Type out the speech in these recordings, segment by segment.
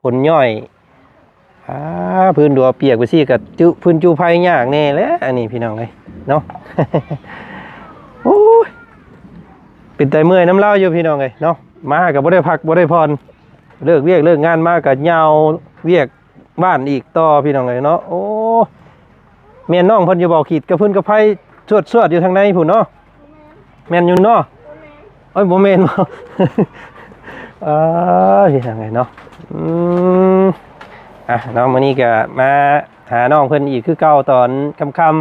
ຝົນຍ້ອຍ ອ່າ ພື້ນດັວປຽກໄປຊີ້ກໍຈຸ ຟືນຈຸໄຟຍາກແດ່ແຫຼະ ອັນນີ້ພີ່ນ້ອງເອີຍເນາະ. ໂອ້ຍ ເປັນຕາເມື່ອຍນຳລາວຢູ່ພີ່ນ້ອງເອີຍເນາະ. ມາກໍບໍ່ໄດ້ພັກບໍ່ໄດ້ຜ່ອນ ເລີກວຽກເລີກງານມາກໍຍາວວຽກບ້ານອີກຕໍ່ພີ່ນ້ອງເອີຍເນາະ. ໂອ້ ແມ່ນນ້ອງເພິ່ນຢູ່ບໍ່? ຂີດກະຟືນກະໄຟສວດໆຢູ່ທາງໃນພຸ້ນເນາະ. ແມ່ນຢູ່ເນາະ. ໂອ້ຍ ບໍ່ແມ່ນບໍ່? ເອີ ເຮັດຫຍັງໄງເນາະ. ອືມ ອ່ະເນາະ ມື້ນີ້ກະມາຫານ້ອງເພິ່ນອີກຄືເກົ່າຕອນຄ່ຳ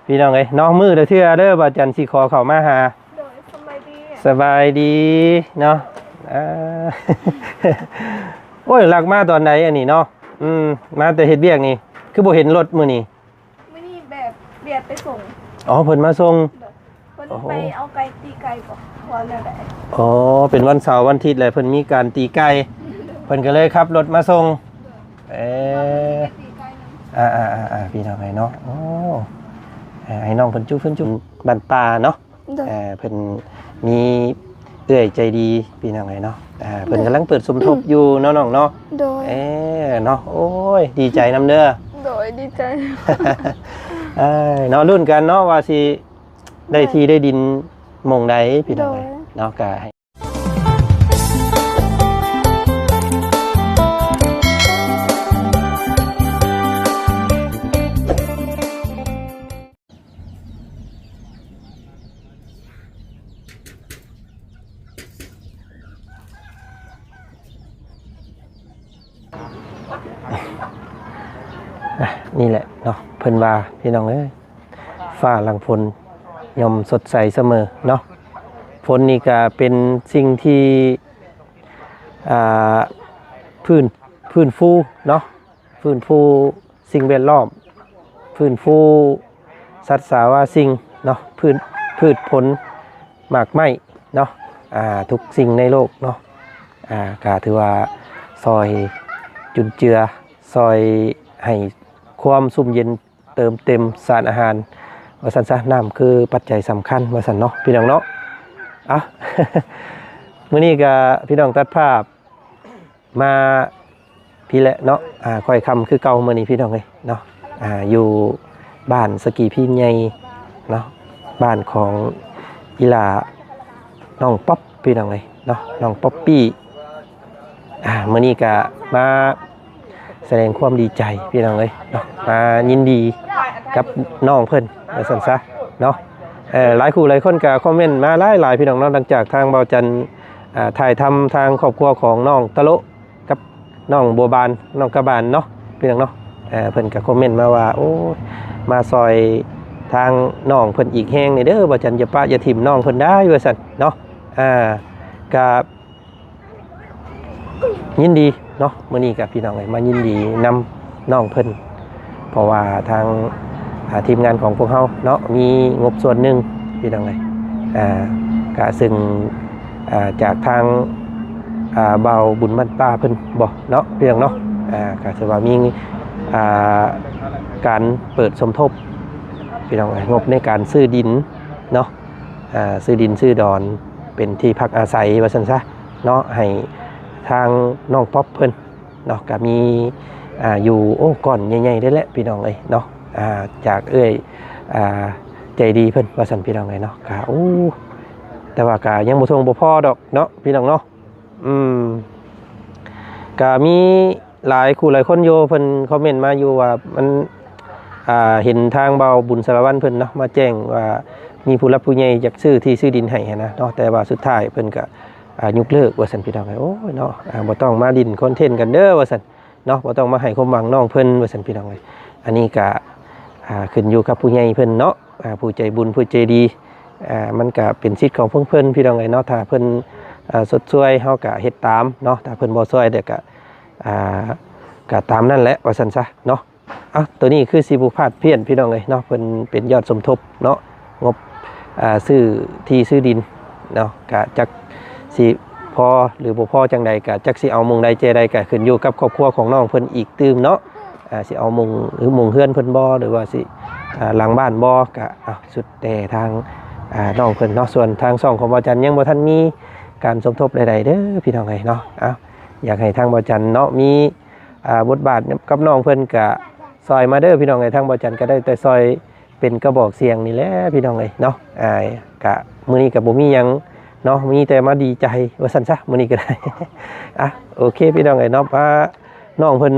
ໆ ພີ່ນ້ອງເອີຍເນາະ. ມື້ລະເທື່ອເດີ ບ່າວຈັນຊິຂໍເຂົ້າມາຫາ. ໂດຍ ສະບາຍດີ ສະບາຍດີເນາະ. ເອີ ໂອ້ຍ ລັກມາຕອນໃດອັນນີ້ເນາະ? ອືມ ມາແຕ່ເຮັດວຽກນີ້ ຄືບໍ່ເຫັນລົດມື້ນີ້? ມື້ນີ້ແບບວຽກໄປສົ່ງ. ອໍ ເພິ່ນມາສົ່ງ. ໂດຍ ເພິ່ນ ໂອ້ໂຫ ໄປເອົາໄກ່ ຕີໄກ່ບໍ ວ່າແນວໃດ? ອໍ ເປັນວັນເສົາວັນອາທິດແຫຼະ ເພິ່ນມີການຕີໄກ່ ເພິ່ນກໍເລີຍຂັບລົດມາສົ່ງ. ໂດຍ ເອີ ວ່າເພິ່ນຊິໄປຕີໄກ່ນຳ. ອ່າໆໆໆ ພີ່ນ້ອງເອີຍເນາະ. ໂອ້ ເອີ ໃຫ້ນ້ອງເພິ່ນຈຸເພິ່ນຈຸບ້ານປ່າເນາະ. ໂດຍ ເອີ ເພິ່ນມີເອື້ອຍໃຈດີພີ່ນ້ອງເອີຍເນາະ. ເອີ ເພິ່ນກຳລັງເປີດສົມທົບຢູ່ເນາະນ້ອງເນາະ. ໂດຍ ເອີ ເນາະ. ໂອ້ຍ ດີໃຈນຳເດີ. ໂດຍ ດີໃຈ. ເອີ ເນາະ ລຸ້ນກັນເນາະວ່າຊິໄດ້ທີ່ໄດ້ດິນໝ່ອງໃດພີ່ນ້ອງເອີຍເນາະ. ກະໃຫ້ ອ່ະ ນີ້ແຫຼະເນາະ ເພິ່ນວ່າພີ່ນ້ອງເອີຍ ຟ້າຫຼັງຝົນຍ່ອມສົດໃສສະເໝີເນາະ. ຝົນນີ້ກະເປັນສິ່ງທີ່ ອ່າ ຟື້ນ ຟື້ນຟູເນາະ ຟື້ນຟູສິ່ງແວດລ້ອມ ຟື້ນຟູສັດສາວາສິ່ງເນາະ ພືດ ພືດຜົນໝາກໄມ້ເນາະ ອ່າ ທຸກສິ່ງໃນໂລກເນາະ. ອ່າ ກະຖືວ່າຊ່ອຍຈຸນເຈືອ ຊ່ອຍໃຫ້ຄວາມຊຸ່ມເຢັນ ເຕີມເຕັມສານອາຫານວ່າຊັ້ນຊະ. ນ້ຳຄືປັດໄຈສຳຄັນວ່າຊັ້ນເນາະ ພີ່ນ້ອງເນາະ. ເອົ້າ ມື້ນີ້ກະພີ່ນ້ອງຕັດພາບ ມາພີ້ແຫຼະເນາະ ອ່າ ຄ່ອຍຄ່ຳຄືເກົ່າມື້ນີ້ພີ່ນ້ອງເອີຍເນາະ. ອ່າ ຢູ່ບ້ານສະກີພີນໃຫຍ່ເນາະ ບ້ານຂອງອີ່ຫຼ້ານ້ອງປັອບພີ່ນ້ອງເອີຍເນາະ ນ້ອງປັອບປີ້. ອ່າ ມື້ນີ້ກະມາສະແດງຄວາມດີໃຈພີ່ນ້ອງເອີຍເນາະ ມາຍິນດີກັບນ້ອງເພິ່ນວ່າຊັ້ນຊະເນາະ. ເອີ ຫຼາຍຄູ່ຫຼາຍຄົນກະຄອມເມັນມາຫຼາຍໆ ພີ່ນ້ອງເນາະ ຫຼັງຈາກທາງບ່າວຈັນ ອ່າ ຖ່າຍທຳທາງຄອບຄົວຂອງນ້ອງຕະໂລະ ກັບນ້ອງບົວບານ ນ້ອງກະບານເນາະ ພີ່ນ້ອງເນາະ. ເອີ ເພິ່ນກະຄອມເມັນມາວ່າ ໂອ້ຍ ມາຊ່ອຍທາງນ້ອງເພິ່ນອີກແຮງແດ່ເດີ ບ່າວຈັນຢ່າປະຢ່າຖິ້ມນ້ອງເພິ່ນໄດ້ວ່າຊັ້ນເນາະ. ອ່າ ກະ ຍິນດີເນາະ ມື້ນີ້ກະພີ່ນ້ອງເອີຍ ມາຍິນດີນຳນ້ອງເພິ່ນ ເພາະວ່າທາງ ອ່າ ທີມງານຂອງພວກເຮົາເນາະ ມີງົບສ່ວນໜຶ່ງພີ່ນ້ອງເອີຍ ອ່າ ກະເຊິ່ງ ອ່າ ຈາກທາງ ອ່າ ບ່າວບຸນບ້ານປ່າເພິ່ນບໍເນາະ ພີ່ນ້ອງເນາະ. ອ່າ ກະຖືວ່າມີ ອ່າ ການເປີດສົມທົບ ພີ່ນ້ອງເອີຍ ງົບໃນການຊື້ດິນເນາະ ອ່າ ຊື້ດິນຊື້ດອນເປັນທີ່ພັກອາໄສວ່າຊັ້ນຊະເນາະ ໃຫ້ທາງນ້ອງປັອບເພິ່ນເນາະ. ກະມີ ອ່າ ຢູ່ ໂອ້ ກ້ອນໃຫຍ່ໆ ເດ້ແຫຼະ ພີ່ນ້ອງເອີຍເນາະ. ອ່າ ຈາກເອື້ອຍ ອ່າ ໃຈດີເພິ່ນວ່າຊັ້ນ ພີ່ນ້ອງເອີຍເນາະ. ກະ ໂອ້ ແຕ່ວ່າກະຍັງບໍ່ທົ່ງບໍ່ພໍດອກເນາະ ພີ່ນ້ອງເນາະ. ອືມ ກະມີ ຫຼາຍຄູ່ຫຼາຍຄົນຢູ່ ເພິ່ນຄອມເມັນມາຢູ່ວ່າມັນ ອ່າ ເຫັນທາງບ່າວບຸນສາລະວັນເພິ່ນເນາະ ມາແຈ້ງວ່າມີຜູ້ຫຼັກຜູ້ໃຫຍ່ຢາກຊື້ທີ່ຊື້ດິນໃຫ້ຫັ້ນນະເນາະ ແຕ່ວ່າສຸດທ້າຍເພິ່ນກະ ອ່າ ຍົກເລີກວ່າຊັ້ນ ພີ່ນ້ອງເອີຍ. ໂອ້ຍເນາະ ອ່າ ບໍ່ຕ້ອງມາຫຼິ້ນຄອນເທັນກັນເດີວ່າຊັ້ນເນາະ ບໍ່ຕ້ອງມາໃຫ້ຄວາມຫວັງນ້ອງເພິ່ນວ່າຊັ້ນ ພີ່ນ້ອງເອີຍ. ອັນນີ້ກະ ອ່າ ຂຶ້ນຢູ່ກັບຜູ້ໃຫຍ່ເພິ່ນເນາະ ອ່າ ຜູ້ໃຈບຸນຜູ້ໃຈດີ ອ່າ ມັນກະເປັນສິດຂອງເພິ່ນ ພີ່ນ້ອງເອີຍເນາະ. ຖ້າເພິ່ນ ອ່າ ຊົດຊ່ວຍ ເຮົາກະເຮັດຕາມເນາະ ຖ້າເພິ່ນບໍ່ຊ່ວຍ ແລ້ວກະ ອ່າ ກະຕາມນັ້ນແຫຼະວ່າຊັ້ນຊະເນາະ. ເອົ້າ ໂຕນີ້ຄືຊິບໍ່ພາດພຽນ ພີ່ນ້ອງເອີຍເນາະ ເພິ່ນເປັນຍອດສົມທົບເນາະ ງົບ ອ່າ ຊື້ທີ່ຊື້ດິນເນາະ ກະຈັກຊິພໍຫຼືບໍ່ພໍຈັ່ງໃດ ກະຈັກຊິເອົາໝ່ອງໃດແຈໃດ ກະຂຶ້ນຢູ່ກັບຄອບຄົວຂອງນ້ອງເພິ່ນອີກຕື່ມເນາະ. ອ່າ ຊິເອົາໝ່ອງ ໝ່ອງເຮືອນເພິ່ນບໍ່ ຫຼືວ່າຊິ ອ່າ ຫຼັງບ້ານບໍ່ ກະ ເອົ້າ ສຸດແຕ່ທາງ ອ່າ ນ້ອງເພິ່ນເນາະ. ສ່ວນທາງຊ່ອງຂອງບ່າວຈັນຍັງບໍ່ທັນມີການສົມທົບໃດໆ ເດີ ພີ່ນ້ອງເອີຍເນາະ. ເອົ້າ ຢາກໃຫ້ທາງບ່າວຈັນເນາະ ມີ ອ່າ ບົດບາດກັບນ້ອງເພິ່ນ ກະຊ່ອຍມາເດີພີ່ນ້ອງເອີຍ. ທາງບ່າວຈັນກະໄດ້ແຕ່ຊ່ອຍເປັນກະບອກສຽງນີ້ແຫຼະພີ່ນ້ອງເອີຍເນາະ. ອ່າ ກະມື້ນີ້ກະບໍ່ມີຫຍັງເນາະ ມີແຕ່ມາດີໃຈວ່າຊັ້ນຊະ ມື້ນີ້ກະໄດ້. ອ່ະ ໂອເຄພີ່ນ້ອງເອີຍເນາະ ປ້າ ນ້ອງເພິ່ນ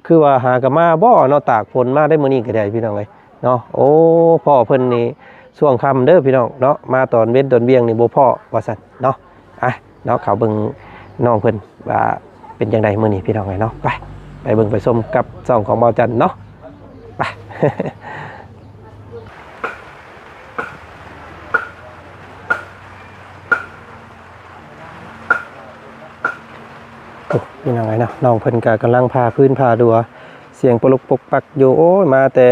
ຄືວ່າຫາກະມາບໍ່ເນາະ ຕາກຝົນມາໄດ້ມື້ນີ້ກະໄດ້ພີ່ນ້ອງເອີຍເນາະ. ໂອ້ ພໍ້ເພິ່ນນີ້ຊ່ວງຄ່ຳເດີພີ່ນ້ອງເນາະ ມາຕອນເວັນຕອນວຽງນີ້ບໍ່ພໍ້ວ່າຊັ້ນເນາະ. ອ່ະ ເນາະ ເຂົ້າເບິ່ງນ້ອງເພິ່ນວ່າເປັນຈັ່ງໃດມື້ນີ້ພີ່ນ້ອງເອີຍເນາະ. ໄປ ໄປເບິ່ງໄປຊົມກັບຊ່ອງຂອງບ່າວຈັນເນາະ ໄປ. ໂອ້ ພີ່ນ້ອງເອີຍເນາະ ນ້ອງເພິ່ນກະກຳລັງຜ່າພື້ນຜ່າດັວ ສຽງປະລຸກປົກປັກຢູ່. ໂອ້ຍ ມາແຕ່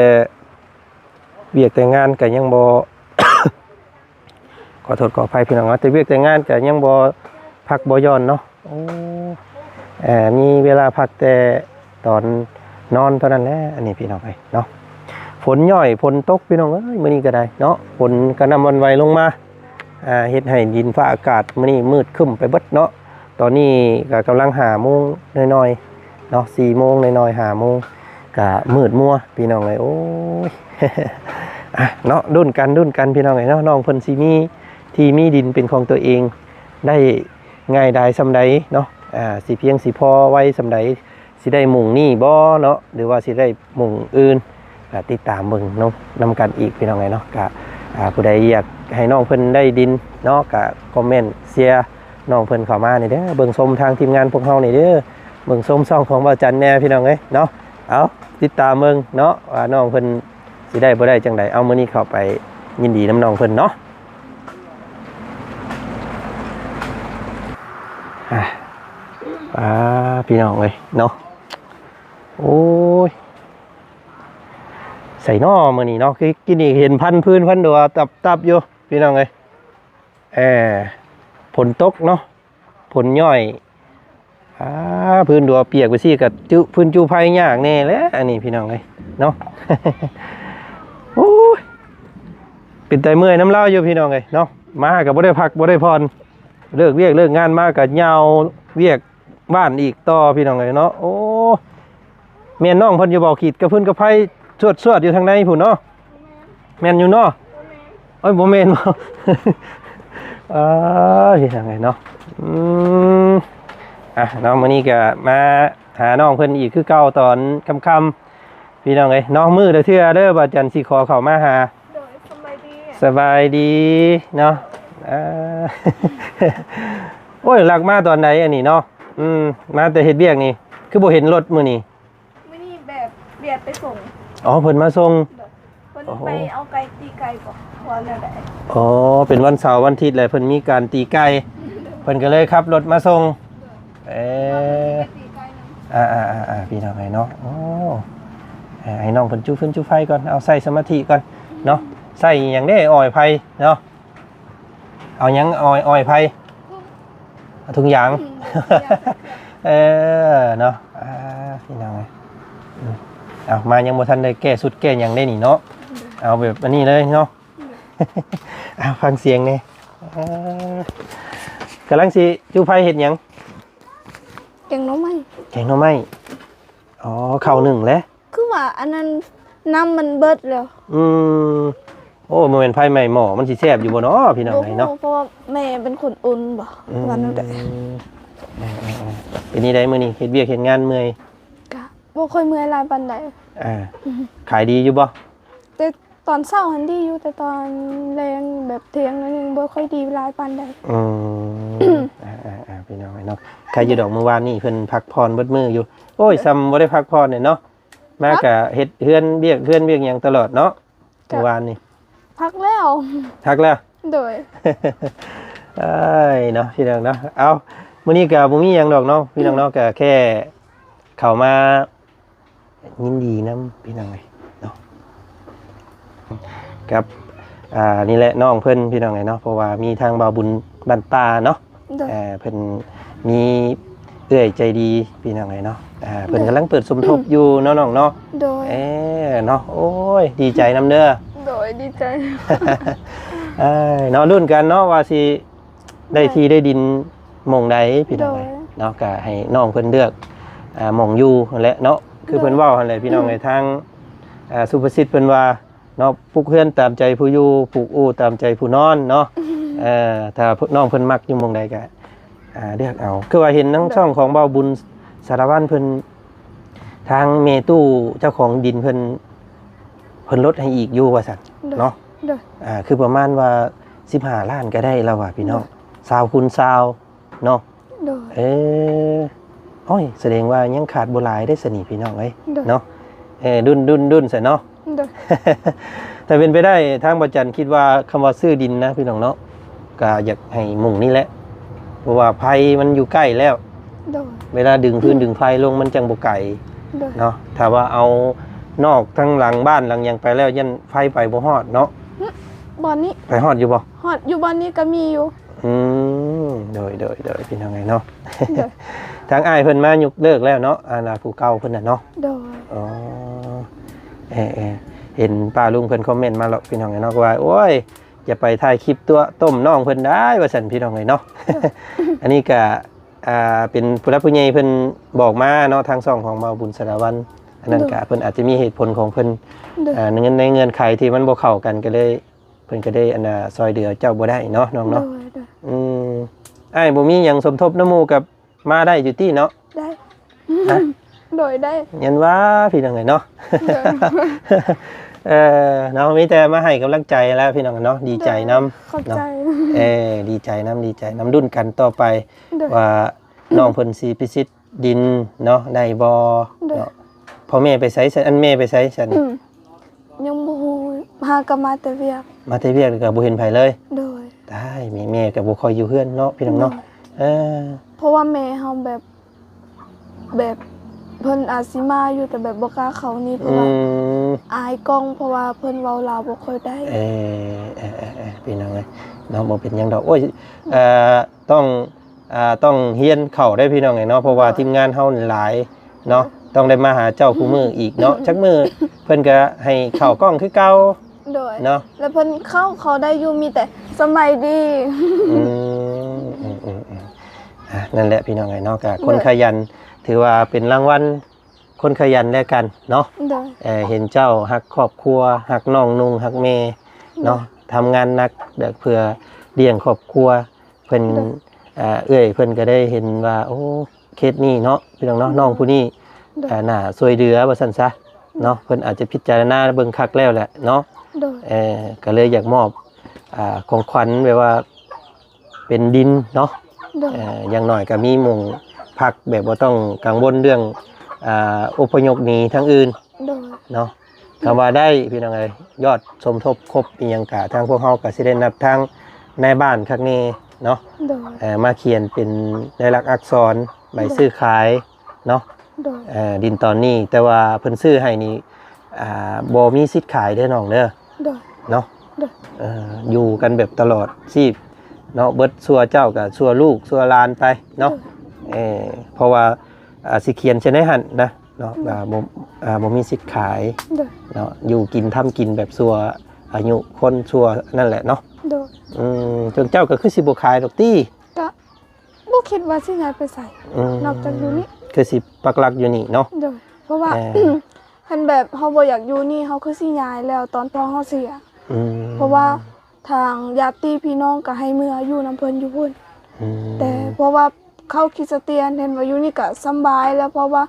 ວຽກແຕ່ງານກະຍັງບໍ່ ຂໍໂທດຂໍອະໄພພີ່ນ້ອງເນາະ ແຕ່ວຽກແຕ່ງານກະຍັງບໍ່ພັກບໍ່ຢ່ອນເນາະ. ໂອ້ ເອີ ມີເວລາພັກແຕ່ຕອນນອນເທົ່ານັ້ນແຫຼະ ອັນນີ້ພີ່ນ້ອງເອີຍເນາະ. ຝົນຍ້ອຍຝົນຕົກພີ່ນ້ອງເອີຍ ມື້ນີ້ກະໄດ້ເນາະ ຝົນກະໜ່ຳຫວັ່ນໄຫວລົງມາ ອ່າ ເຮັດໃຫ້ດິນຟ້າອາກາດມື້ນີ້ມືດຄຶ້ມໄປເບິດເນາະ. ຕອນນີ້ກະກຳລັງຫ້າໂມງໜ້ອຍໆເນາະ ສີ່ໂມງໜ້ອຍໆ ຫ້າໂມງ ກະມືດມົວພີ່ນ້ອງເອີຍ. ໂອ້ຍ ອ່ະ ເນາະ ລຸ້ນກັນ ລຸ້ນກັນພີ່ນ້ອງເອີຍເນາະ ນ້ອງເພິ່ນຊິມີທີ່ມີດິນເປັນຂອງຕົວເອງໄດ້ງ່າຍດາຍສ່ຳໃດເນາະ. ອ່າ ຊິພຽງຊິພໍໄວສ່ຳໃດ ຊິໄດ້ມຸງນີ້ບໍ່ເນາະ ຫຼືວ່າຊິໄດ້ມຸງອື່ນ ກະຕິດຕາມເບິ່ງນຳ ນຳກັນອີກພີ່ນ້ອງເອີຍເນາະ. ກະ ອ່າ ຜູ້ໃດຢາກໃຫ້ນ້ອງເພິ່ນໄດ້ດິນເນາະ ກະຄອມເມັນແຊຣ໌ນ້ອງເພິ່ນເຂົ້າມານີ້ເດີ ເບິ່ງຊົມທາງທີມງານພວກເຮົານີ້ເດີ ເບິ່ງຊົມຊ່ອງຂອງບ່າວຈັນແດ່ພີ່ນ້ອງເອີຍເນາະ. ເອົາ ຕິດຕາມເບິ່ງເນາະ ວ່ານ້ອງເພິ່ນຊິໄດ້ບໍ່ໄດ້ຈັ່ງໃດ. ເອົາ ມື້ນີ້ເຂົ້າໄປຍິນດີນຳນ້ອງເພິ່ນເນາະ. ອ່າ ອ່າ ພີ່ນ້ອງເອີຍເນາະ ໂອ້ຍ ໃສເນາະມື້ນີ້ເນາະ ຄືກີ້ນີ້ເຫັນພັນພື້ນພັນດັວຕັບໆຢູ່ພີ່ນ້ອງເອີຍ. ເອີ ຝົນຕົກເນາະ ຝົນຍ້ອຍ ອ່າ ພື້ນດັວປຽກໄປຊີ້ກະຈຸ ພື້ນຈຸໄຟຍາກແດ່ແຫຼະ ອັນນີ້ພີ່ນ້ອງເອີຍເນາະ. ໂອ້ຍ ເປັນຕາເມື່ອຍນຳລາວຢູ່ພີ່ນ້ອງເອີຍເນາະ ມາກະບໍ່ໄດ້ພັກບໍ່ໄດ້ຜ່ອນ ເລີກວຽກເລີກງານມາກະຍາວວຽກບ້ານອີກຕໍ່ພີ່ນ້ອງເອີຍເນາະ. ໂອ້ ແມ່ນນ້ອງເພິ່ນຢູ່ບໍ່? ຂີດກະຟືນກະໄຟສວດໆຢູ່ທາງໃນພຸ້ນເນາະ. ແມ່ນຢູ່ເນາະ? ໂອ້ຍ ບໍ່ແມ່ນບໍ່? ເອີ ເຮັດຫຍັງເນາະ? ອືມ ອ່ະເນາະ ມື້ນີ້ກະມາຫານ້ອງເພິ່ນອີກຄືເກົ່າຕອນຄ່ຳໆ ພີ່ນ້ອງເອີຍເນາະ. ມື້ລະເທື່ອເດີ ບ່າວຈັນຊິຂໍເຂົ້າມາຫາ. ໂດຍ ສະບາຍດີ ສະບາຍດີເນາະ. ເອີ ໂອ້ຍ ລັກມາຕອນໃດອັນນີ້ເນາະ? ອືມ ມາແຕ່ເຮັດວຽກນີ້ ຄືບໍ່ເຫັນລົດມື້ນີ້? ມື້ນີ້ແບບວຽກໄປສົ່ງ. ອໍ ເພິ່ນມາສົ່ງ. ໂດຍ ເພິ່ນ ໂອ້ໂຫ ໄປເອົາໄກ່ ຕີໄກ່ບໍ ວ່າແນວໃດ? ອໍ ເປັນວັນເສົາວັນທິດແຫຼະ ເພິ່ນມີການຕີໄກ່ ເພິ່ນກະເລີຍຂັບລົດມາສົ່ງ. ໂດຍ ເອີ ເພິ່ນໄປຕີໄກ່ນຳ. ອ່າໆໆໆ ພີ່ນ້ອງເອີຍເນາະ. ໂອ້ ໃຫ້ນ້ອງເພິ່ນຈູຟືນຈູໄຟກ່ອນ ເອົາໃສ່ສະມາທິກ່ອນເນາະ. ໃສ່ຫຍັງເດ້? ອ້ອຍໄຜ່ເນາະ. ເອົາຫຍັງ? ອ້ອຍ ອ້ອຍໄຜ່ ເອົາທຸງຢາງ. ອືມ ເອີ ເນາະ. ອ່າ ພີ່ນ້ອງເອີຍ ອືມ ເອົາ ມາຍັງບໍ່ທັນໄດ້ແກ້ຊຸດແກ້ຫຍັງເດ້ນີ້ເນາະ. ເອົາແບບອັນນີ້ເລີຍເນາະ. ເອົາ ຟັງສຽງແດ່. ເອີ ກຳລັງຊິຈູໄຟເຮັດຫຍັງ? ແກງໜໍ່ໄມ້. ແກງໜໍ່ໄມ້. ອໍ ເຂົ້າໜຶ້ງແຫຼະ. ຄືວ່າອັນນັ້ນນ້ຳມັນເບິດແລ້ວ. ອືມ ໂອ້ ບໍ່ແມ່ນໄຟໄໝ້ໝໍ້ ມັນຊິແຊບຢູ່ບໍ່ເນາະ ພີ່ນ້ອງເອີຍເນາະ? ບໍ່ຮູ້ ເພາະວ່າແມ່ເປັນຄົນອຸ່ນບໍ ອືມ ວ່າແນວໃດ. ເອີໆ ເປັນຈັ່ງໃດມື້ນີ້ ເຮັດວຽກເຮັດງານເມື່ອຍ? ກະບໍ່ຄ່ອຍເມື່ອຍຫຼາຍປານໃດ. ອ່າ ອືມ ຂາຍດີຢູ່ບໍ່? ແຕ່ຕອນເຊົ້າຫັ້ນດີຢູ່ ແຕ່ຕອນແລງແບບທ່ຽງໜ້ອຍໜຶ່ງ ບໍ່ຄ່ອຍດີຫຼາຍປານໃດ. ອືມ ອ່າໆໆ ພີ່ນ້ອງເອີຍເນາະ ໃຄຢູ່ດອກ ມື້ວານນີ້ເພິ່ນພັກຜ່ອນເບິດມື້ຢູ່. ໂອ້ຍ ສ່ຳບໍ່ໄດ້ພັກຜ່ອນເດເນາະ. ມາກະເຮັດເຮືອນ ວຽກເຮືອນວຽກຫຍັງຕະຫຼອດເນາະ ມື້ວານນີ້. ພັກແລ້ວ ພັກແລ້ວ. ໂດຍ ເອີຍເນາະ ພີ່ນ້ອງເນາະ. ເອົາ ມື້ນີ້ກະບໍ່ມີຫຍັງດອກເນາະ ພີ່ນ້ອງເນາະ ກະແຄ່ເຂົ້າມາຍິນດີນຳ ພີ່ນ້ອງເອີຍເນາະ ກັບ ອ່າ ນີ້ແຫຼະ ນ້ອງເພິ່ນ ພີ່ນ້ອງເອີຍເນາະ ເພາະວ່າມີທາງບ່າວບຸນບ້ານຕາເນາະ. ໂດຍ ເອີ ເພິ່ນມີເອື້ອຍໃຈດີ ພີ່ນ້ອງເອີຍເນາະ. ເພິ່ນກຳລັງເປີດສົມທົບຢູ່ເນາະ ນ້ອງເນາະ. ໂດຍ ເອີ ເນາະ. ໂອ້ຍ ດີໃຈນຳເດີ. ໂດຍ ດີໃຈ. ເອີ ເນາະ ລຸ້ນກັນເນາະ ວ່າຊິໄດ້ທີ່ໄດ້ດິນໝ່ອງໃດ ພີ່ນ້ອງເອີຍ. ເນາະ ກໍໃຫ້ນ້ອງເພິ່ນເລືອກ ອ່າ ໝ່ອງຢູ່ຫັ້ນແຫຼະເນາະ ຄືເພິ່ນເວົ້າຫັ້ນແຫຼະ ພີ່ນ້ອງເອີຍ ທາງ ອ່າ ສຸພາສິດເພິ່ນວ່າເນາະ ປູກເຮືອນຕາມໃຈຜູ້ຢູ່ ປູກອູ່ຕາມໃຈຜູ້ນອນເນາະ ເອີ ຖ້ານ້ອງເພິ່ນມັກຢູ່ໝ່ອງໃດກໍ ອ່າ ເລືອກເອົາ. ຄືວ່າເຫັນທາງຊ່ອງຂອງເບົາບຸນສາລະວັນເພິ່ນ ທາງແມ່ຕູ້ເຈົ້າຂອງດິນເພິ່ນ ເພິ່ນລົດໃຫ້ອີກຢູ່ວ່າຊັ້ນເນາະ ຄືປະມານວ່າສິບຫ້າລ້ານກໍໄດ້ລາວວ່າ ພີ່ນ້ອງ ຊາວຄູນຊາວເນາະ ເອີ ໂອ້ຍ ສະແດງວ່າຍັງຂາດບໍ່ຫຼາຍເດ້ຊະນີ້ ພີ່ນ້ອງເອີຍເນາະ ເອີ ດຸນໆໆຊະເນາະ ຖ້າເປັນໄປໄດ້ ທາງບໍ່ຈັນຄິດວ່າ ຄຳວ່າຊື້ດິນນະ ພີ່ນ້ອງເນາະ ກໍຢາກໃຫ້ມຸ່ງນີ້ແຫຼະ ເພາະວ່າໄຟມັນຢູ່ໃກ້ແລ້ວ ເວລາດຶງຟືນດຶງໄຟລົງມັນຈັ່ງບໍ່ໄກເນາະ ຖ້າວ່າເອົານອກທາງຫຼັງບ້ານຫຼັງຫຍັງໄປແລ້ວ ຢ້ານໄຟໄປບໍ່ຮອດເນາະ ຫຶ ບ່ອນນີ້ ໄປຮອດຢູ່ບໍ່? ຮອດຢູ່ ບ່ອນນີ້ກໍມີຢູ່ ອືມ ໂດຍໆໆ ພີ່ນ້ອງເອີຍເນາະ ໂດຍ ທາງອ້າຍເພິ່ນມາຍົກເລີກແລ້ວເນາະ ອັນ ອາ ຜູ້ເກົ່າເພິ່ນນະເນາະ ໂດຍ ອໍ ເອີໆ ເຫັນປ້າລຸງເພິ່ນຄອມເມັນມາແລ້ວ ພີ່ນ້ອງເອີຍເນາະ ວ່າ ໂອ້ຍ ຢ່າໄປຖ່າຍຄລິບຕົວະຕົ້ມນ້ອງເພິ່ນໄດ້ວ່າຊັ້ນ ພີ່ນ້ອງເອີຍເນາະ ໂດຍ ອັນນີ້ກະ ອ່າ ເປັນຜູ້ຫຼັກຜູ້ໃຫຍ່ເພິ່ນບອກມາເນາະ ທາງຊ່ອງຂອງເບົາບຸນສາລະວັນ ອັນນັ້ນກະ ໂດຍ ເພິ່ນອາດຈະມີເຫດຜົນຂອງເພິ່ນ ໂດຍ ອ່າ ໃນເງື່ອນ ໃນເງື່ອນໄຂທີ່ມັນບໍ່ເຂົ້າກັນ ກໍເລີຍ ເພິ່ນກໍໄດ້ ອັນນ່າ ຊ່ອຍເຫຼືອເຈົ້າບໍ່ໄດ້ເນາະ ນ້ອງເນາະ ໂດຍໆ ອືມ ອ້າຍບໍ່ມີຫຍັງສົມທົບນຳໝູ່ກັບມາໄດ້ຢູ່ຕິເນາະ? ໄດ້ ຮະ? ໂດຍ ໄດ້ ຍັນວ່າ ພີ່ນ້ອງເອີຍເນາະ ໂດຍ ເອີ ເນາະ ມີແຕ່ມາໃຫ້ກຳລັງໃຈແລ້ວ ພີ່ນ້ອງເນາະ ດີໃຈນຳ ໂດຍ ຂອບໃຈ ເນາະ ເອີ ດີໃຈນຳ ດີໃຈນຳ ລຸ້ນກັນຕໍ່ໄປ ໂດຍ ວ່ານ້ອງເພິ່ນຊິພິຊິດ ດິນເນາະ ໄດ້ບໍ່ເນາະ ໂດຍ ພໍ່ແມ່ໄປໃສ ອັນແມ່ໄປໃສຊັ້ນ? ອືມ ຍັງບໍ່ຮູ້ ຫາກໍມາແຕ່ວຽກ ມາແຕ່ວຽກແລ້ວກໍບໍ່ເຫັນໃຜເລີຍ ໂດຍ ຕາຍ ແມ່ ແມ່ກໍບໍ່ຄ່ອຍຢູ່ເຮືອນເນາະ ພີ່ນ້ອງເນາະ ໂດຍ ເອີ ເພາະວ່າແມ່ເຮົາແບບ ແບບເພິ່ນອາດຊິມາຢູ່ ແຕ່ແບບບໍ່ກ້າເຂົ້ານີ້ ເພາະວ່າ ອືມ ອາຍກ້ອງ ເພາະວ່າເພິ່ນເວົ້າລາວບໍ່ຄ່ອຍໄດ້ ເອີ ເອີໆໆ ພີ່ນ້ອງເອີຍເນາະ ບໍ່ເປັນຫຍັງດອກ ໂອ້ຍ ເອີ ຕ້ອງ ອ່າ ຕ້ອງຮຽນເຂົ້າໄດ້ພີ່ນ້ອງເອີຍເນາະ ເພາະວ່າ ໂດຍ ທີມງານເຮົານີ້ຫຼາຍເນາະ ຕ້ອງໄດ້ມາຫາເຈົ້າ ໂດຍ ຄູ່ມື້ອີກເນາະ ຈັກມື້ເພິ່ນກໍໃຫ້ເຂົ້າກ້ອງຄືເກົ່າ ໂດຍ ເນາະ ແລ້ວເພິ່ນເຂົ້າ ເຂົ້າໄດ້ຢູ່ ມີແຕ່ສະບາຍດີ ອືມ ອືມໆໆ ອ່າ ນັ້ນແຫຼະພີ່ນ້ອງເອີຍເນາະ ກໍ ໂດຍ ຄົນຂະຫຍັນ ຖືວ່າເປັນລາງວັນ ຄົນຂະຫຍັນແລກັນເນາະ ໂດຍ ເອີ ເຫັນເຈົ້າຮັກຄອບຄົວ ຮັກນ້ອງນຸ່ງ ຮັກແມ່ເນາະ ໂດຍ ທຳງານໜັກ ແບບເພື່ອລ້ຽງຄອບຄົວ ເພິ່ນ ໂດຍ ເອີ ເອື້ອຍເພິ່ນກໍໄດ້ເຫັນວ່າ ໂອ້ ເຄສນີ້ເນາະ ພີ່ນ້ອງເນາະ ໂດຍ ນ້ອງຜູ້ນີ້ ໂດຍ ເອີ ໜ້າຊ່ວຍເຫຼືອວ່າຊັ້ນຊະເນາະ ໂດຍ ເພິ່ນອາດຈະພິຈາລະນາເບິ່ງຄັກແລ້ວແຫຼະເນາະ ໂດຍ ເອີ ກໍເລີຍຢາກມອບ ອ່າ ຂອງຂວັນແບບວ່າ ເປັນດິນເນາະ ໂດຍ ເອີ ຢ່າງໜ້ອຍກໍມີໝ່ອງພັກ ແບບບໍ່ຕ້ອງກັງວົນເລື່ອງ ອ່າ ອົບພະຍົບໜີທາງອື່ນ ໂດຍ ເນາະ ໂດຍ ຄຳວ່າໄດ້ ພີ່ນ້ອງເອີຍ ຍອດສົມທົບຄົບອີ່ຫຍັງກະ ທາງພວກເຮົາກໍຊິໄດ້ນັດທາງນາຍບ້ານຄັກແນ່ເນາະ ໂດຍ ເອີ ມາຂຽນເປັນລາຍລັກອັກສອນ ໃບ ໂດຍ ຊື້ຂາຍເນາະ ໂດຍ ເອີ ດິນຕອນນີ້ ແຕ່ວ່າເພິ່ນຊື້ໃຫ້ນີ້ ອ່າ ບໍ່ມີສິດຂາຍເດີນ້ອງເດີ ໂດຍ ເນາະ ໂດຍ ເອີ ຢູ່ກັນແບບຕະຫຼອດຊີບເນາະ ເບິດຊົ່ວເຈົ້າກໍຊົ່ວລູກຊົ່ວຫຼານໄປເນາະ ໂດຍ ເອີ ເພາະວ່າ ອ່າ ຊິຂຽນໃສ່ໃນຫັ້ນນະເນາະ ໂດຍ ວ່າບໍ່ ອ່າ ບໍ່ມີສິດຂາຍ ໂດຍ ເນາະ ຢູ່ກິນທຳກິນແບບຊົ່ວອາຍຸຄົນຊົ່ວນັ້ນແຫຼະເນາະ ໂດຍ ອືມ ເຈົ້າກໍຄືຊິບໍ່ຂາຍດອກຕິ? ກະ ບໍ່ຄິດວ່າຊິຍ້າຍໄປໃສ ອືມ ນອກຈາກຢູ່ນີ້ ຄືຊິປັກຫຼັກຢູ່ນີ້ເນາະ ໂດຍ ເພາະວ່າ ເອີ ຄັນແບບເຮົາບໍ່ຢາກຢູ່ນີ້ ເຮົາຄືຊິຍ້າຍແລ້ວຕອນພໍ່ເຮົາເສຍ ອືມ ເພາະວ່າທາງຍາດຕິພີ່ນ້ອງກໍໃຫ້ເມືອຢູ່ນຳເພິ່ນຢູ່ພຸ້ນ ອືມ ແຕ່ເພາະວ່າເຂົາຄຣິສຕຽນ ເຫັນວ່າຢູ່ນີ້ກໍສຳບາຍແລ້ວ ເພາະວ່າ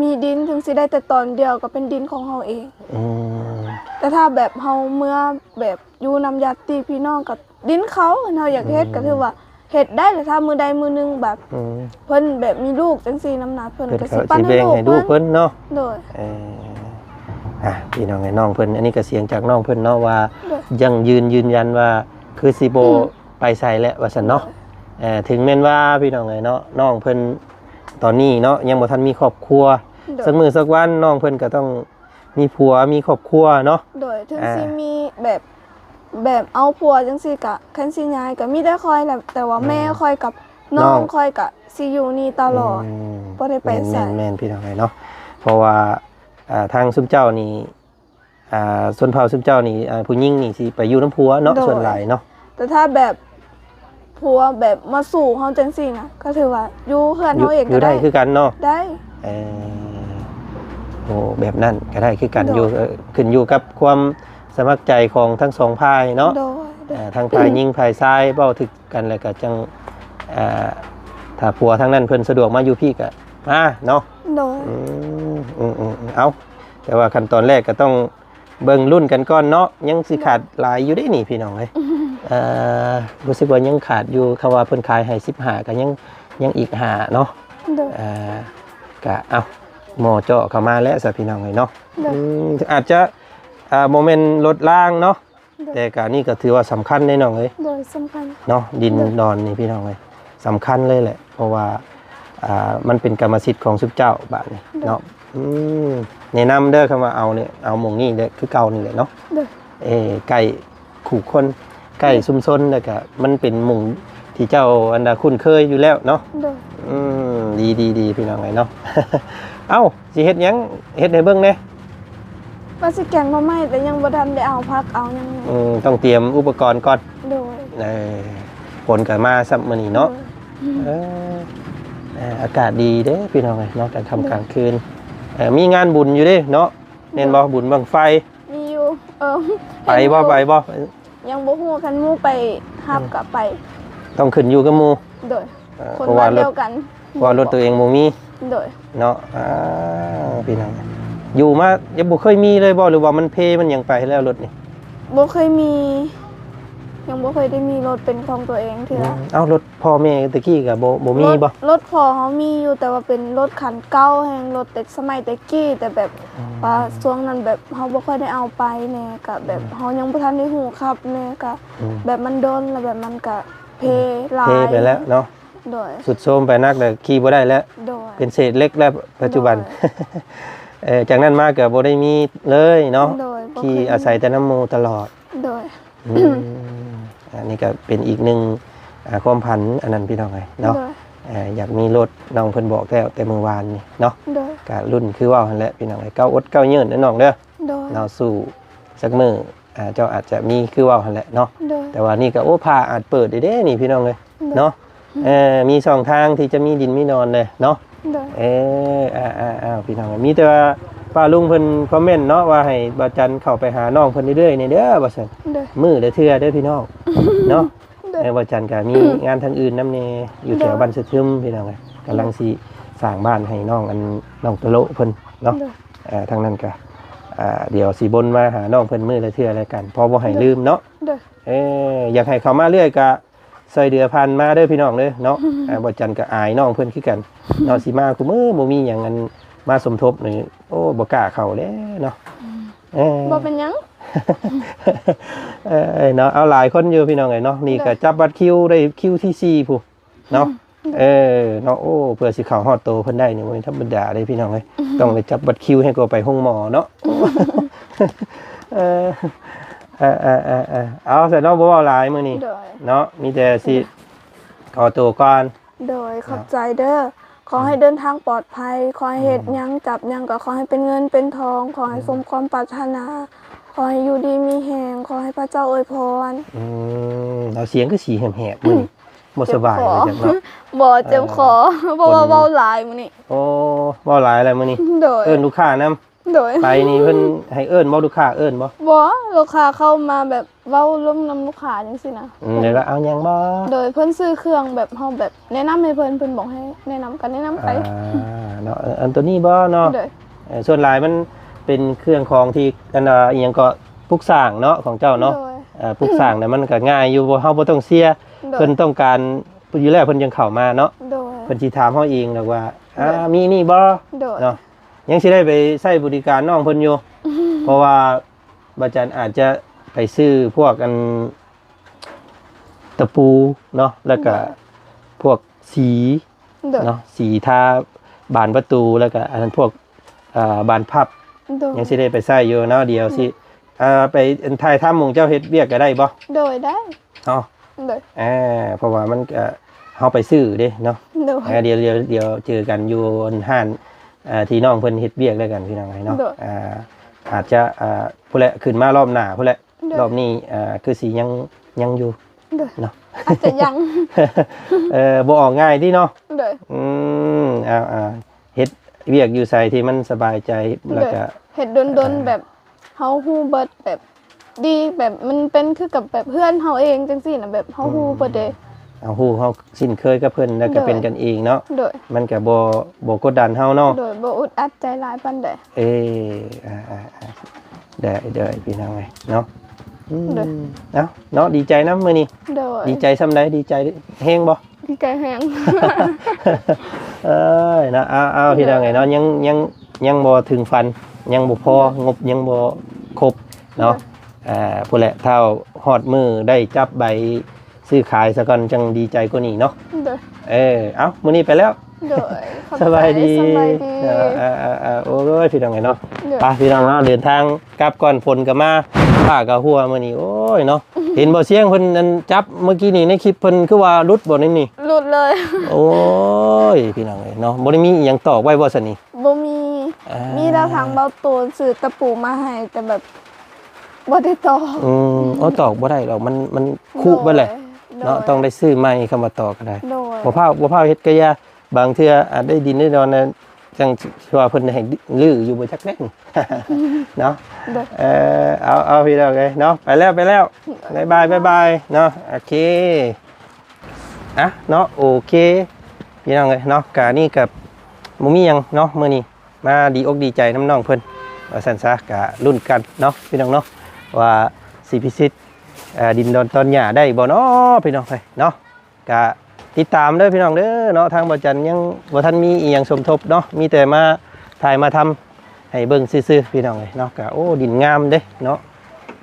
ມີດິນ ເຖິງຊິໄດ້ແຕ່ຕອນດຽວກໍເປັນດິນຂອງເຮົາເອງ ອືມ ແຕ່ຖ້າແບບເຮົາເມືອແບບຢູ່ນຳຍາດຕິພີ່ນ້ອງ ກໍດິນເຂົາ ເຮົາຢາກເຮັດ ອືມ ກໍຖືວ່າ ເຮັດໄດ້ແຫຼະ ຖ້າມື້ໃດມື້ໜຶ່ງແບບ ອືມ ເພິ່ນແບບມີລູກຈັ່ງຊີ້ນຳນະ ເພິ່ນກໍຊິປັນໃຫ້ລູກເພິ່ນເນາະ ໂດຍ ເອີ ອ່າ ພີ່ນ້ອງເອີຍ ນ້ອງເພິ່ນ ອັນນີ້ກໍສຽງຈາກນ້ອງເພິ່ນເນາະ ວ່າ ໂດຍ ຍັງຢືນ ຢືນຢັນວ່າ ຄືຊິບໍ່ ອືມ ໄປໃສແຫຼະວ່າຊັ້ນເນາະ ໂດຍ ເອີ ເຖິງແມ່ນວ່າ ພີ່ນ້ອງເອີຍເນາະ ນ້ອງເພິ່ນຕອນນີ້ເນາະ ຍັງບໍ່ທັນມີຄອບຄົວ ໂດຍ ສັກມື້ສັກວັນ ນ້ອງເພິ່ນກໍຕ້ອງ ມີຜົວມີຄອບຄົວເນາະ ໂດຍ ເຖິງ ອ່າ ຊິມີແບບ ແບບເອົາຜົວຈັ່ງຊີ້ກະ ຄັນຊິຍ້າຍກະມີແຕ່ຂ້ອຍແຫຼະ ແຕ່ວ່າ ອືມ ແມ່ຂ້ອຍກັບນ້ອງ ນ້ອງຂ້ອຍກະຊິຢູ່ນີ້ຕະຫຼອດ ອືມ ບໍ່ໄດ້ໄປໃສ ແມ່ນໆ ແມ່ນ ພີ່ນ້ອງເອີຍເນາະ ເພາະວ່າ ອ່າ ທາງຊຸມເຈົ້ານີ້ ອ່າ ຊົນເຜົ່າຊຸມເຈົ້ານີ້ ອ່າ ຜູ້ຍິງນີ້ຊິໄປຢູ່ນຳຜົວເນາະ ໂດຍ ສ່ວນຫຼາຍເນາະ ແຕ່ຖ້າແບບ ຜົວແບບມາສູ້ເຮົາຈັ່ງຊີ້ນະ ກໍຖືວ່າຢູ່ເຮືອນເຮົາເອງກໍໄດ້ ຢູ່ໄດ້ຄືກັນເນາະ ໄດ້ ເອີ ໂອ້ ແບບນັ້ນກໍໄດ້ຄືກັນ ໂດຍ ຢູ່ ເອີ ຂຶ້ນຢູ່ກັບຄວາມສະໝັກໃຈຂອງທັງສອງຝ່າຍເນາະ ໂດຍ ເອີ ທັງຝ່າຍຍິງຝ່າຍຊາຍເວົ້າຖືກກັນ ແລ້ວກໍຈັ່ງ ເອີ ຖ້າຜົວທາງນັ້ນເພິ່ນສະດວກມາຢູ່ພີ້ກໍມາເນາະ ໂດຍ ອືມ ອືມໆ ເອົ້າ ແຕ່ວ່າຂັ້ນຕອນແລກກໍຕ້ອງ ເບິ່ງລຸ້ນກັນກ່ອນເນາະ ຍັງຊິຂາດຫຼາຍຢູ່ເດ້ນີ້ພີ່ນ້ອງເອີຍ ເອີ ຮູ້ສຶກວ່າຍັງຂາດຢູ່ ຄຳວ່າເພິ່ນຂາຍໃຫ້ສິບຫ້າ ກໍຍັງ ຍັງອີກຫ້າເນາະ ໂດຍ ເອີ ກະ ເອົ້າ ໝໍ້ເຈາະເຂົ້າມາແລ້ວຊະພີ່ນ້ອງເອີຍເນາະ ໂດຍ ອືມ ອາດຈະ ອ່າ ບໍ່ແມ່ນລົດລາງເນາະ ໂດຍ ແຕ່ກະນີ້ກໍຖືວ່າສຳຄັນເດ້ນ້ອງເອີຍ ໂດຍ ສຳຄັນເນາະ ດິນ ໂດຍ ດອນນີ້ພີ່ນ້ອງເອີຍ ສຳຄັນເລີຍແຫຼະ ເພາະວ່າ ອ່າ ມັນເປັນກຳມະສິດຂອງຊຸມເຈົ້າບາດນີ້ ໂດຍ ເນາະ ອືມ ແນະນຳເດີ ຄຳວ່າເອົານີ້ ເອົາໝ່ອງນີ້ແຫຼະ ຄືເກົ່ານີ້ແຫຼະເນາະ ໂດຍ ເອີ ໃກ້ຄູ່ຄົນ ໃກ້ ໂດຍ ຊຸມຊົນ ແລ້ວກະມັນເປັນໝ່ອງທີ່ເຈົ້າອັນດາຄຸ້ນເຄີຍຢູ່ແລ້ວເນາະ ໂດຍ ອືມ ດີໆໆ ພີ່ນ້ອງເອີຍເນາະ ເອົ້າ ຊິເຮັດຫຍັງ ເຮັດໃຫ້ເບິ່ງແດ່ ວ່າຊິແກງໜໍ່ໄມ້ ແຕ່ຍັງບໍ່ທັນໄດ້ເອົາຜັກເອົາຫຍັງ ອືມ ຕ້ອງຕຽມອຸປະກອນກ່ອນ ໂດຍ ເອີ ຝົນກໍມາຊ້ຳມື້ນີ້ເນາະ ໂດຍ ເອີ ເອີ ອາກາດດີເດ້ພີ່ນ້ອງເອີຍເນາະ ກາງຄ່ຳ ໂດຍ ກາງຄືນ ເອີ ມີງານບຸນຢູ່ເດ້ເນາະ ແມ່ນບໍ່ ໂດຍ ບຸນບັ້ງໄຟ ມີຢູ່ ເອີ ໄປບໍ່ ເຫັນຢູ່ ໄປບໍ່ ຍັງບໍ່ຮູ້ ຄັນໝູ່ໄປຮັບ ອືມ ກໍໄປ ຕ້ອງຂຶ້ນຢູ່ກັບໝູ່ ໂດຍ ເອີ ຄົນບ້ານດຽວກັນ ເພາະວ່າລົດ ເພາະວ່າລົດຕົວເອງບໍ່ມີ ໂດຍ ເນາະ ອ່າ ພີ່ນ້ອງ ຢູ່ມາຍັງບໍ່ເຄີຍມີເລີຍບໍ່ ຫຼືວ່າມັນເພມັນຫຍັງໄປແລ້ວລົດນີ້? ບໍ່ເຄີຍມີ ຍັງບໍ່ເຄີຍໄດ້ມີລົດເປັນຂອງຕົວເອງເທື່ອ ອືມ ເອົ້າ ລົດພໍ່ແມ່ແຕ່ກີ້ກໍບໍ່ ບໍ່ມີບໍ່? ລົດ ລົດພໍ່ເຮົາມີຢູ່ ແຕ່ວ່າເປັນລົດຄັນເກົ່າແຮງ ລົດແຕ່ສະໄໝແຕ່ກີ້ ແຕ່ແບບ ອືມ ວ່າຊ່ວງນັ້ນແບບເຮົາບໍ່ຄ່ອຍໄດ້ເອົາໄປແດ່ ກໍແບບ ອືມ ເຮົາຍັງບໍ່ທັນໄດ້ຮູ້ຂັບແດ່ ກໍ ອືມ ແບບມັນດົນ ແລ້ວແບບມັນກໍເພ ອືມ ຫຼາຍ ເພໄປແລ້ວເນາະ ໂດຍ ຊຸດໂຊມໄປໜັກແລ້ວ ຂີ່ບໍ່ໄດ້ແລ້ວ ໂດຍ ເປັນເສດເຫຼັກແລ້ວປັດຈຸບັນ ໂດຍ ເອີ ຈາກນັ້ນມາກໍບໍ່ໄດ້ມີເລີຍເນາະ ໂດຍ ບໍ່ເຄີຍມີ ຂີ່ອາໄສແຕ່ນຳໝູ່ຕະຫຼອດ ໂດຍ ອືມ ອັນນີ້ກໍເປັນອີກໜຶ່ງ ອ່າ ຄວາມຝັນອັນນັ້ນພີ່ນ້ອງເອີຍເນາະ ໂດຍ ເອີ ຢາກມີລົດ ນ້ອງເພິ່ນບອກແລ້ວແຕ່ມື້ວານນີ້ເນາະ ໂດຍ ກໍລຸ້ນຄືເວົ້າຫັ້ນແຫຼະພີ່ນ້ອງເອີຍ ເກົ້າອົດເກົ້າຍືນເດີນ້ອງເດີ ໂດຍ ເນາະ ສູ້ຈັກມື້ ອ່າ ເຈົ້າອາດຈະມີຄືເວົ້າຫັ້ນແຫຼະເນາະ ໂດຍ ແຕ່ວ່ານີ້ກໍ ໂອ້ ຟ້າອາດເປີດເດ້ນີ້ພີ່ນ້ອງເອີຍ ໂດຍ ເນາະ ເອີ ມີຊ່ອງທາງທີ່ຈະມີດິນມີດອນເດ້ເນາະ ໂດຍ ເອີ ອ່າໆໆ ພີ່ນ້ອງ ມີແຕ່ວ່າປ້າລຸງເພິ່ນຄອມເມັນເນາະ ວ່າໃຫ້ບ່າວຈັນເຂົ້າໄປຫານ້ອງເພິ່ນເລື້ອຍໆ ແດ່ເດີ ວ່າຊັ້ນ ໂດຍ ມື້ລະເທື່ອເດີພີ່ນ້ອງເນາະ ໂດຍ ເອີ ບ່າວຈັນກໍມີງານທາງອື່ນນຳແດ່ ຢູ່ແຖວ ໂດຍ ບ້ານສະທຶມ ພີ່ນ້ອງ ກຳລັງ ໂດຍ ຊິສ້າງບ້ານໃຫ້ນ້ອງ ອັນ ນ້ອງໂຕໂລເພິ່ນເນາະ ໂດຍ ເອີ ທາງນັ້ນກໍ ອ່າ ດຽວຊິບົ່ນມາຫານ້ອງເພິ່ນມື້ລະເທື່ອແລ້ວກັນ ພໍບໍ່ໃຫ້ ໂດຍ ລືມເນາະ ໂດຍ ເອີ ຢາກໃຫ້ເຂົ້າມາເລື້ອຍກໍ ຊ່ອຍເຫຼືອຜ່ານມາເດີພີ່ນ້ອງເດີເນາະ ອ່າ ບໍ່ຈັນກໍອາຍນ້ອງເພິ່ນຄືກັນເນາະ ຊິມາຄູ່ມື້ບໍ່ມີຫຍັງອັນມາສົມທົບນີ້ ໂອ້ ບໍ່ກ້າເຂົ້າແລ້ວເນາະ ອືມ ເອີ ບໍ່ເປັນຫຍັງ ເອີ ເນາະ ເອົາຫຼາຍຄົນຢູ່ພີ່ນ້ອງເອີຍເນາະ ນີ້ກໍ ໂດຍ ຈັບບັດຄິວໄດ້ຄິວທີສີ່ພຸ້ນເນາະ ອືມ ເອີ ເນາະ ໂອ້ ເພື່ອຊິເຂົ້າຮອດໂຕເພິ່ນໄດ້ນີ້ບໍ່ແມ່ນທຳມະດາເດ້ພີ່ນ້ອງເອີຍ ອືມ ຕ້ອງໄດ້ຈັບບັດຄິວໃຫ້ກວ່າໄປໂຮງໝໍເນາະ ອືມ ເອີ ເອີ ເອີ ເອີ ເອີ ເອົາ ຊັ້ນເນາະ ບໍ່ເວົ້າຫຼາຍມື້ນີ້ ໂດຍ ເນາະ ມີແຕ່ຊິ ໂດຍ ຂໍໂຕກ່ອນ ໂດຍ ເນາະ ຂອບໃຈເດີ ຂໍໃຫ້ເດີນທາງປອດໄພ ຂໍໃຫ້ເຮັດ ອືມ ຫຍັງ ຈັບຫຍັງກໍຂໍໃຫ້ເປັນເງິນເປັນທອງ ຂໍໃຫ້ ອືມ ສົມຄວາມປາດຖະໜາ ຂໍໃຫ້ຢູ່ດີມີແຮງ ຂໍໃຫ້ພະເຈົ້າອວຍພອນ ອືມ ເອົາ ສຽງຄືຊິແຫບໆ ມື້ນີ້ ບໍ່ສະບາຍ ເຈັບຄໍ ວ່າຈັ່ງເນາະ ບໍ່ ເຈັບຄໍ ເອີ ເພາະວ່າ ຝົນ ເວົ້າຫຼາຍມື້ນີ້ ໂອ້ ເວົ້າຫຼາຍແລ້ວມື້ນີ້ ໂດຍ ເອີ້ນລູກຄ້ານຳ ໂດຍ ໄປນີ້ເພິ່ນໃຫ້ເອີ້ນບໍ່ ລູກຄ້າເອີ້ນບໍ່? ບໍ່ ລູກຄ້າເຂົ້າມາແບບເວົ້າລົມນຳລູກຄ້າຈັ່ງຊີ້ນະ ອືມ ແລ້ວກໍເອົາຫຍັງບໍ່? ໂດຍ ເພິ່ນຊື້ເຄື່ອງແບບເຮົາແບບແນະນຳໃຫ້ເພິ່ນ ເພິ່ນບອກໃຫ້ແນະນຳກໍແນະນຳໄປ ອ່າ ເນາະ ເອີ ອັນໂຕນີ້ບໍ່ເນາະ? ໂດຍ ເອີ ສ່ວນຫຼາຍມັນເປັນເຄື່ອງຂອງທີ່ ອັນ ອາ ອີ່ຫຍັງກໍ ປຸກສ້າງເນາະ ຂອງເຈົ້າເນາະ ໂດຍ ເອີ ປຸກສ້າງນະມັນກໍງ່າຍຢູ່ ເຮົາບໍ່ຕ້ອງເສຍ ໂດຍ ເພິ່ນຕ້ອງການຢູ່ແລ້ວ ເພິ່ນຈຶ່ງເຂົ້າມາເນາະ ໂດຍ ເພິ່ນຊິຖາມເຮົາເອງດອກວ່າ ໂດຍ ອ່າ ມີນີ້ບໍ່? ໂດຍ ເນາະ ຍັງຊິໄດ້ໄປໃຊ້ບໍລິການນ້ອງເພິ່ນຢູ່ ເພາະວ່າ ບ່າວຈັນອາດຈະໄປຊື້ພວກອັນຕະປູເນາະ ແລ້ວກະ ໂດຍ ພວກສີ ໂດຍ ເນາະ ສີທາບານປະຕູ ແລ້ວກະອັນນັ້ນພວກ ອ່າ ບານພັບ ໂດຍ ຍັງຊິໄດ້ໄປໃຊ້ຢູ່ເນາະ ດຽວຊິ ໂດຍ ອ່າ ໄປ ອັນ ຖ່າຍທຳໝ່ອງເຈົ້າເຮັດວຽກກໍໄດ້ບໍ່? ໂດຍ ໄດ້ ເນາະ ໂດຍ ເອີ ເພາະວ່າມັນກະ ເຮົາໄປຊື້ເດ້ເນາະ ໂດຍ ເອີ ດຽວ ດຽວ ດຽວເຈີກັນຢູ່ອັນຮ້ານ ເອີ ທີ່ນ້ອງເພິ່ນເຮັດວຽກແລ້ວກັນ ພີ່ນ້ອງເອີຍເນາະ ໂດຍ ອ່າ ອາດຈະ ອ່າ ພຸ້ນແຫຼະ ຂຶ້ນມາລອບໜ້າພຸ້ນແຫຼະ ໂດຍ ລອບນີ້ ອ່າ ຄືຊິຍັງ ຍັງຢູ່ ໂດຍ ເນາະ ອາດຈະຍັງ ເອີ ບໍ່ອອກງ່າຍຕິເນາະ ໂດຍ ອືມ ເອົາໆ ເຮັດວຽກຢູ່ໃສທີ່ມັນສະບາຍໃຈ ແລ້ວກະ ເຮັດດົນໆ ແບບເຮົາຮູ້ເບິດ ແບບດີ ແບບມັນເປັນຄືກັບແບບເຮືອນເຮົາເອງຈັ່ງຊີ້ນະ ແບບເຮົາຮູ້ເບິດເດ້ ເຮົາຮູ້ ເຮົາ ຊິນເຄີຍກັບເພິ່ນ ແລ້ວກໍເປັນກັນເອງເນາະ ໂດຍ ມັນກໍບໍ່ບໍ່ກົດດັນເຮົາເນາະ ໂດຍ ບໍ່ອຶດອັດໃຈຫຼາຍປານໃດ ເອີ ອ່າໆ ໄດ້ໆ ພີ່ນ້ອງເອີຍເນາະ ອືມ ເອົ້າເນາະ ດີໃຈນຳມື້ນີ້ ໂດຍ ດີໃຈສ່ຳໃດ ດີໃຈແຮງບໍ່? ດີໃຈແຮງ ເອີຍເນາະ ເອົາໆ ພີ່ນ້ອງເອີຍເນາະ ຍັງຍັງຍັງບໍ່ເຖິງຝັນ ຍັງບໍ່ພໍ ງົບຍັງບໍ່ຄົບເນາະ ອ່າ ພຸ້ນແຫຼະ ຖ້າຮອດມື້ໄດ້ຈັບໃບ ຊື້ຂາຍສາກ່ອນຈັ່ງດີໃຈກວ່ານີ້ເນາະ ໂດຍ ເອີ ເອົ້າ ມື້ນີ້ໄປແລ້ວ ໂດຍ ສະບາຍດີ ສະບາຍດີ ເອີ ເອີ ເອີ ໂອ້ຍ ພີ່ນ້ອງເອີຍເນາະ ໂດຍ ໄປພີ່ນ້ອງເນາະ ເດີນທາງກັບກ່ອນ ຝົນກໍມາ ຟ້າກໍຮົ່ວມື້ນີ້ ໂອ້ຍເນາະ ເຫັນບໍ່ ສຽງເພິ່ນອັນຈັບເມື່ອກີ້ນີ້ ໃນຄລິບເພິ່ນຄືວ່າຫຼຸດບໍ່ນີ້ ຫຼຸດເລີຍ ໂອ້ຍ ພີ່ນ້ອງເອີຍເນາະ ບໍ່ໄດ້ມີອີ່ຫຍັງຕອກໄວ້ບໍ່ຊັ້ນນີ້? ບໍ່ມີ ອ່າ ມີແຕ່ທາງເບົາໂຕນຊື້ຕະປູມາໃຫ້ ແຕ່ແບບ ບໍ່ໄດ້ຕອກ ອືມ ໂອ້ ຕອກບໍ່ໄດ້ດອກ ມັນ ມັນຄຸເບິດແຫຼະ ໂດຍ ເນາະ ຕ້ອງໄດ້ຊື້ໃໝ່ ຄຳວ່າຕອກກໍໄດ້ ໂດຍ ບໍ່ພ້າວ ບໍ່ພ້າວເຮັດກະຢ່າ ບາງເທື່ອອາດໄດ້ດິນໄດ້ດອນນະ ຈັ່ງຊິວ່າເພິ່ນໃຫ້ຮື້ຢູ່ບໍ່ຈັກແດ່ ເນາະ ໂດຍ ເອີ ເອົາ ເອົາ ພີ່ນ້ອງເອີຍເນາະ ໄປແລ້ວ ໄປແລ້ວ ບາຍບາຍ ບາຍບາຍ ເນາະ ໂອເຄ ອ່ະ ເນາະ ໂອເຄ ພີ່ນ້ອງເອີຍເນາະ ກະນີ້ກະບໍ່ມີຫຍັງເນາະ ມື້ນີ້ ມາດີອົກດີໃຈນຳນ້ອງເພິ່ນວ່າຊັ້ນຊະ ກະລຸ້ນກັນເນາະ ພີ່ນ້ອງເນາະ ວ່າຊິພິຊິດ ເອີ ດິນດອນຕອນຫຍ້າໄດ້ບໍ່ເນາະ ພີ່ນ້ອງເອີຍເນາະ ກະຕິດຕາມເດີພີ່ນ້ອງເດີເນາະ ທາງບ່າວຈັນຍັງບໍ່ທັນມີອີ່ຫຍັງສົມທົບເນາະ ມີແຕ່ມາຖ່າຍມາທຳໃຫ້ເບິ່ງຊື່ໆ ພີ່ນ້ອງເອີຍເນາະ ກະ ໂອ້ ດິນງາມເດ້ເນາະ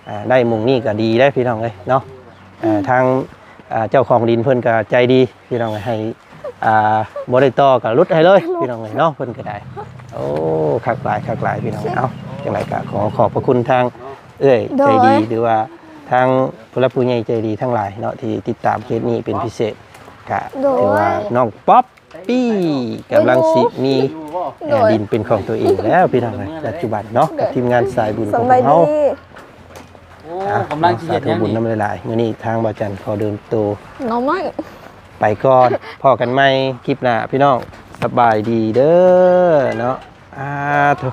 ອ່າ ໄດ້ໝ່ອງນີ້ກໍດີເດ້ພີ່ນ້ອງເອີຍເນາະ ເອີ ທາງ ອ່າ ເຈົ້າຂອງດິນເພິ່ນກໍໃຈດີພີ່ນ້ອງເອີຍ ໃຫ້ ອ່າ ບໍ່ໄດ້ຕໍ່ກໍຫຼຸດໃຫ້ເລີຍພີ່ນ້ອງເອີຍເນາະ ເພິ່ນກໍໄດ້ ໂອ້ ຄັກຫຼາຍ ຄັກຫຼາຍພີ່ນ້ອງເອີຍ ເອົ້າ ຈັ່ງໃດກໍຂໍຂອບພະຄຸນທາງເອື້ອຍໃຈດີ ຫຼືວ່າທາງຜູ້ຫຼັກຜູ້ໃຫຍ່ໃຈດີທັງຫຼາຍເນາະ ທີ່ຕິດຕາມເຄສນີ້ເປັນພິເສດ ກະຖືວ່ານ້ອງປັອບ ປີກຳລັງຊິມີ ໂດຍ ເອີ ດິນເປັນຂອງຕົວເອງແລ້ວພີ່ນ້ອງເອີຍ ປັດຈຸບັນເນາະ ກັບທີມງານສາຍບຸນຂອງພວກເຮົາ ໂອ້ ກຳລັງຊິເຮັດຫຍັງນີ້ ສາທຸບຸນນຳຫຼາຍໆ ມື້ນີ້ທາງບ່າວຈັນຂໍເດີນໂຕ ໜໍ່ໄມ້ ໄປກ່ອນ ພໍ້ກັນໃໝ່ຄລິບໜ້າພີ່ນ້ອງ ສະບາຍດີເດີເນາະ ອາໂທ